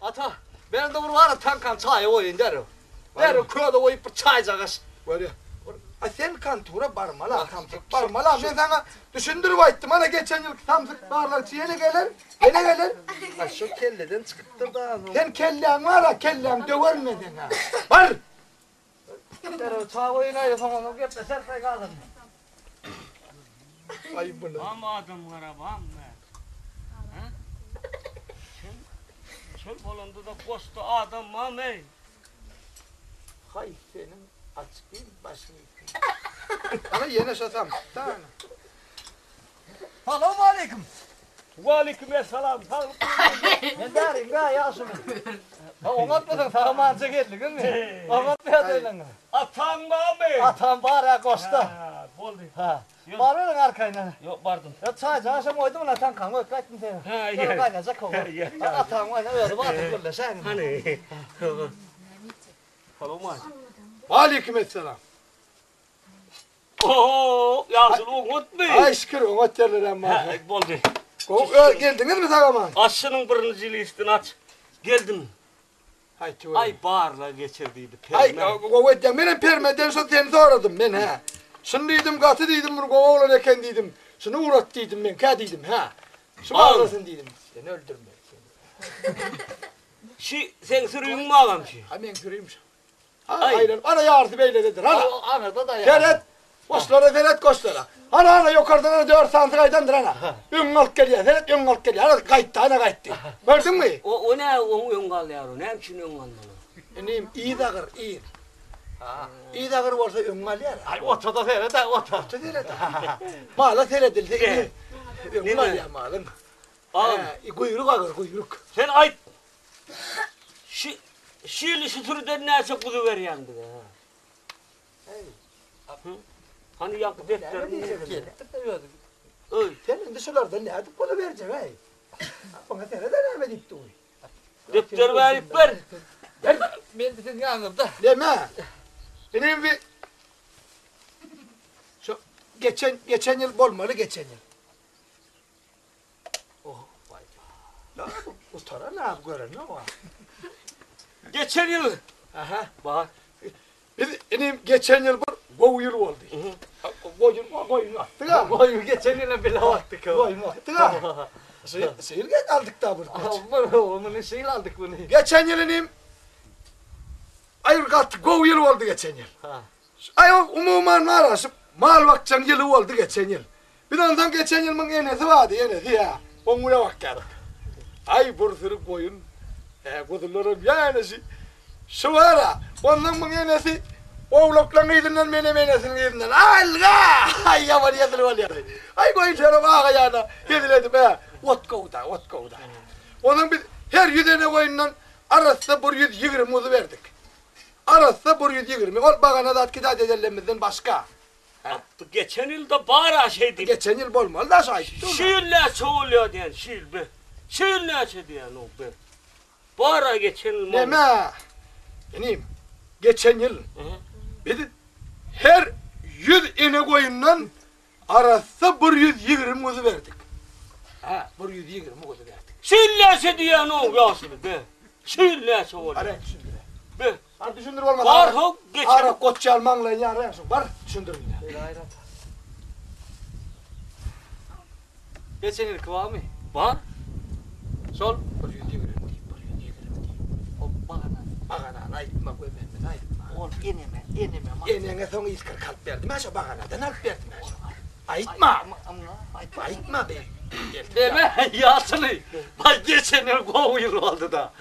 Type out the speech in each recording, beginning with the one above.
Ata, meniň de bir bar taňkam çaýa goýaýyn derrew. Derrew köze goýup bir çaýjagaş. Bolýa. A sen kantura barmaly, samsyk barmaly. Men saňa düşündirip aýtdym. Ana geçen ýylky samsyk barlagçy ýene geler, ýene geler. A şu kelleden çykypdyr da. Sen kelläň bar-a, kelläň döwerin men seň ha. Bar! Derrew çaý goýaýyn, soň ondan gepleşeris galan. Aý bular. Bam adam gara bam be. Hä? Çöl, çöl bolanda da goşda adam bam ey. Haý seniň açgyn başyňy. Ana ýene şo samsyk da ana. Salowmaleýkim. Waleýkim essalam. Saglyk. Men bärim ga ýaşuly. Ha oňatmasaň sag-amança geldiňmi? Oňatmy ýagdaýlaryň? Ataň barmy? Atam bar-a goşda. Ha, boldy. Ha. Baryberiň arkaýyn. Ýok, bardym. Ýa çaý-jaşam goýdum, ina taňkaňy goýup gaýtdym seni. Ha, ýa. Gaýnajak ho. Ataň gaýna özi bardyr gürleşäýin. Hany. Salowmaleýkim. Waleýkim essalam. Oho, ýaşuly oňatmy? Aý şükür, oňat ýerlerem bar. Hä, boldy. Gowy, ö, geldiňizmi sag-aman? Aç şunuň birinji listini aç. Geldim. Aý tüweleme. Aý barlag geçir diýdi Aý, perme. gowy edýäň. Menem permeden şo seni soradym men, hä. Şuny diýdim, gaty diýdim, bir gowy oglan eken diýdim. Şuny ugrat diýdim meňkä diýdim, hä. Şu barlasyn diýdim. Seni öldürmeli seni. Şi seň sürüňmi agam şi? Ha meň sürüm şu. Ana aýlanyp, ana ýarysy beýlededir, ana. Aňyrda da Seret, goşlara seret, goşlara. Ana, ana, ýokardan ana dört sanysy gaýdandyr, ana. Öňüňi alyp gelýär, seret, öňüňi alyp gelýär. Ana, gaýtdy, ana gaýtdy. Gördüňmi? O, o nä oň öň galýar o? Näme üçin öň galmaly? Inim, yz agyr, yz. Yz agyr bolsa öň galýar. Aý, ota-da seret-ä, ota. Ota seret. Mala seredilse, inim, öňi galýar malyň. Agam. Guýruk agyr, guýruk. Sen aýt. Şu şu ýyl şu sürüden näçe guzy berýäň bize? Hä? Hany ýaňky depderiň Gelipdir-de özi. Öý. Sen indi şulardan nädip guzy berjek-äý? Oňa serede näme diýip dur. Depderi berip ber. Ber. Men siziň ýanyňyzda. Neme? Inim bir Şu geçen geçen ýyl bolmaly geçen ýyl. Oh, vay. La bu utaran abi gören ne var? Geçen ýyl. Aha. Bar. Biz inim geçen ýyl bir gowy ýyl boldy. Goýun goýun atdyk ha. Goýun geçen ýyl bile atdyk. Goýun atdyk ha. Şu şu ýyl gel aldyk da bir koç. Muny şu ýyl aldyk muny. Geçen ýyl inim Aý bir gaty gowy ýyl boldy geçen ýyl. Ha. Aý umuman bar şu mal bakjaň ýyly boldy geçen ýyl. Biz onsoň geçen ýyl muň enesi bardy, enesi ýa, oň bilen bakýardyk. Aý, bir süri goýun, ä, guzularam ýa enesi. Şu bar-a, onsoň muň enesi owlaklaň yzyndan, menem enesiniň yzyndan, Alga! Aý, ýaman hezil bolýardy. Aý, goýunlaram aga ýana hezil edip, ä, ot gowy-da, ot gowy-da. Onsoň biz her ýüz ene goýundan arassa bir 120 guzy berdik. Arassa bir 120, ol bagana zat kidat edenlerimizden başga. Bu geçen ýylda bar-a şeý diýip. Geçen ýyl bolmaly da şu aýdyp dur. Şu ýyl näçe bolýar diýen, şu ýyl be. Şu ýyl näçe diýen o be. Bar-a geçen ýyl. Neme? Inim, geçen ýyl biz her 100 ene goýundan arassa 120 guzy berdik. Ha, 120 guzy berdik. Şu ýyl näçe diýen o ýaşuly be. Şu ýyl näçe bolýar? Ara düşündir. Be. Bar düşündir bolmasa. Bar ho geçen. Ara goç ýal maňlaýyny ýaraýan şu. Bar düşündir indi. Şeýle aýrat. Geçen ýylky barmy? Bar. Şol 120 diýip, 120 diýip. O bagana. Baganany aýtma, gömenmeni aýtma. Ol eneme, eneme. Eneňe soň ýyl alyp berdim, ha şo baganadan alyp berdim ha şo. Aýtma. Aýtma. Aýtma be. Deme ýaşuly. Baý geçen ýyl gowy ýyl boldy-da.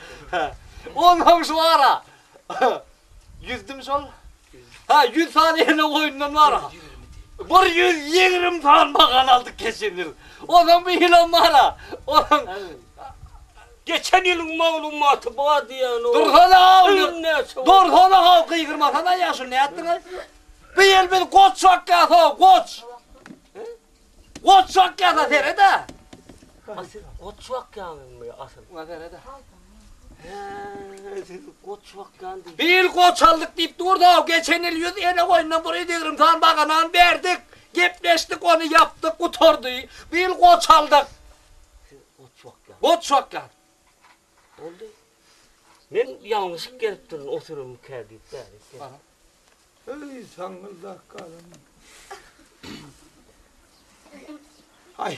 Onsoň şu ara. Ýüzdüm şol. Ha, 100 sany ene goýundan bar. Bir 120 sany bagan aldyk geçen ýyl. Onsoň bir ýylam bar. Onsoň Geçen ýylyň maglumaty bar diýen o. Dursana haw. Dursana haw gygyrmasana ýaşuly nätdiň? Bir ýyl biz goç bakýas haw, goç. Goç bakýasa seret-ä. Asyl goç bakýaňyzmy asyl? Muňa seret-ä. Hä, siz goç bakýan diýip. Bir ýyl goç aldyk diýip durdy-ow, geçen ýyl 100 ene goýundan bir 120 sany baganany berdik. Gepleşdik, ony ýapdyk, gutardy. Bir ýyl goç aldyk. Siz goç bakýan. Goç bakýan. Boldy. Men ýalňyşyp gelipdirin o sürümkä diýip bärik geldim. Eý, saňňyldak galan. Aý.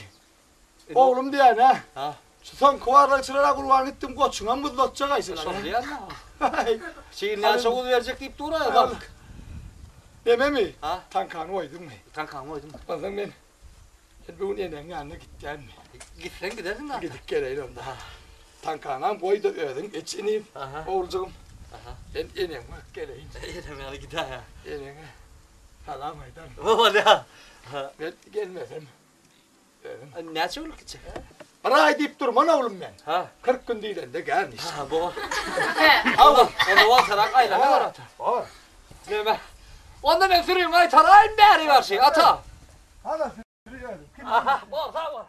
Oglum diýýän hä? Ha. Şu soňky barlagçylara gurban gitdim, goçuňam buzlatjak aý şular. Şol diýýän da. Aý. Şeýle näçe guz berjek diýip dur aý halk. Dememi? Ha? Taňkany goýduňmy? Taňkany goýdum. Onsoň men men bu gün eneň ýanyna gitýänmi? Gitseň gidersiň da. Gidip geleýin onda. Taňkanam goý-da özüň iç inim, Aha. oguljygym. Aha. Men eneňe baryp geleýin. Enem ýaly gidäý. Eneňe salam aýdaryn. Bolýa. Men gelmesem özüm. Näçe günlük gitjek? Bir aý diýip durman oglum men. Ha. 40 gün diýlende gel işte. Ha, bu. Hawa, onda wagtarak aýlana bar ata. Bar. Neme? Onda men sürüň aýtaraýyn bäri garşy, ata. Hala sürüyorum. Aha, bol, sag bol.